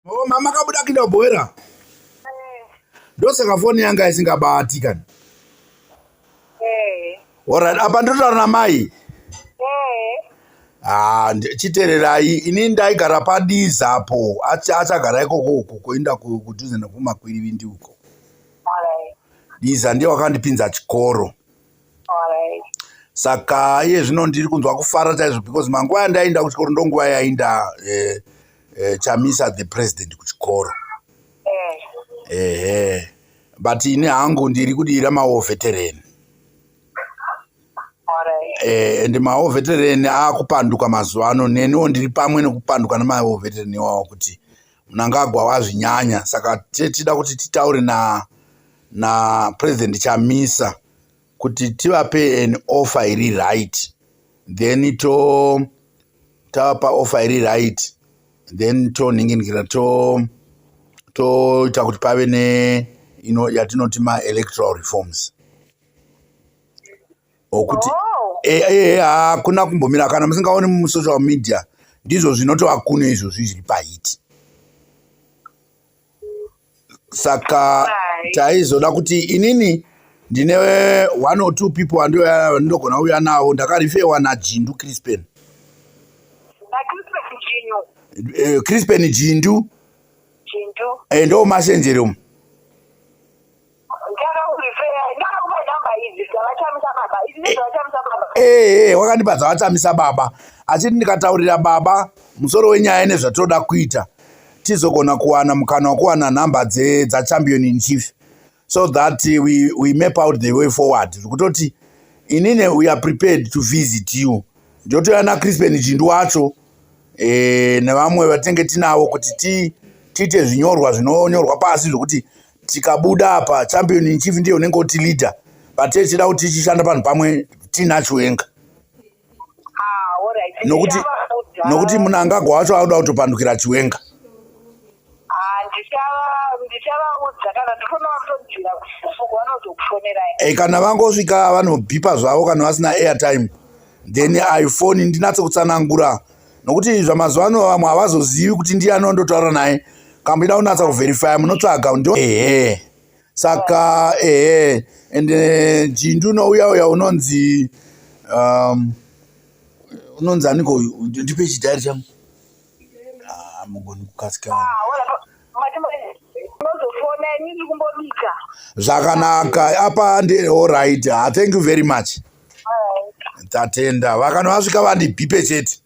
Oh, mama kabuda kuenda kubhowera. Ndosaka foni yanga isingabati kani. Alright, apa ndotaura namai. Ah, chitererai, ini ndaigara padiza apo, achagara ikoko uko kuenda kudhuze nekumakwirivindi uko. Diza ndiye wakandipinza chikoro. Saka iye zvino ndiri kunzwa kufara chaizvo because manguva yandaenda kuchikoro ndonguva yainda Chamisa the president kuchikoro. Ehe. But ini hangu ndiri kudira mawar veteran. And mawar veteran akupanduka mazuva ano, neniwo ndiri pamwe nekupanduka nemawar veteran iwawo kuti Mnangagwa wazvinyanya. Saka tida kuti titaure na naPresident Chamisa kuti tivape an offer iri right, then to tavapa offer iri right, then tonhinginikira to toita kuti pave ne ino yatinoti maelectoral reforms okuti hakuna kumbomira. Kana musingaoni musocial media, ndizvo zvinotova kuno izvozvi zviri pahiti. Saka taizoda kuti inini ndine one or two people andinogona kuuya navo. Ndakarifewa naJindu Crispen. Crispen Jindu. Jindu. Ndo masenjere umu. Ndakakupa namba idzi dzavachamisa baba, idzi ndedzavachamisa baba. Ee, wakandipa dzavachamisa baba, achiti ndikataurira baba musoro wenyaya nezvatoda kuita, tizogona kuwana mukana wekuwana nhamba dzachampion in chief so that we map out the way forward. Zvekutoti inini we are prepared to visit you, ndotoya naCrispen Jindu wacho nevamwe vatinenge tinavo kuti tiite zvinyorwa zvinonyorwa pasi, zvokuti tikabuda apa champion in chief ndiye unenge uti leader, but tichida kuti tichishanda panhu pamwe tiina Chiwenga. Ah, alright. Nokuti Mnangagwa wacho auda kutopandukira Chiwenga. Ah, ndichavaudza kana ndifuna vakutodzira kufuku vanozokufonerai. Kana vangosvika vanobhipa zvavo kana vasina airtime, then iphone ndinatse kutsanangura, nokuti zvamazuva ano vamwe havazozivi kuti ndiani wandotaura naye. Kamboida kunatsa kuverifya, munotsvaga ndo ehe. Saka ehe, and Jindu unouya uya unonzi unonzi aniko? Ndipe chidhairi changu. Ah, mugoni kukasika. Unozofona, ini ndiri kumbobika. Zvakanaka, apa ndi alright. Ah, thank you very much. Tatenda. Vakano vasvika vandibhipe chete.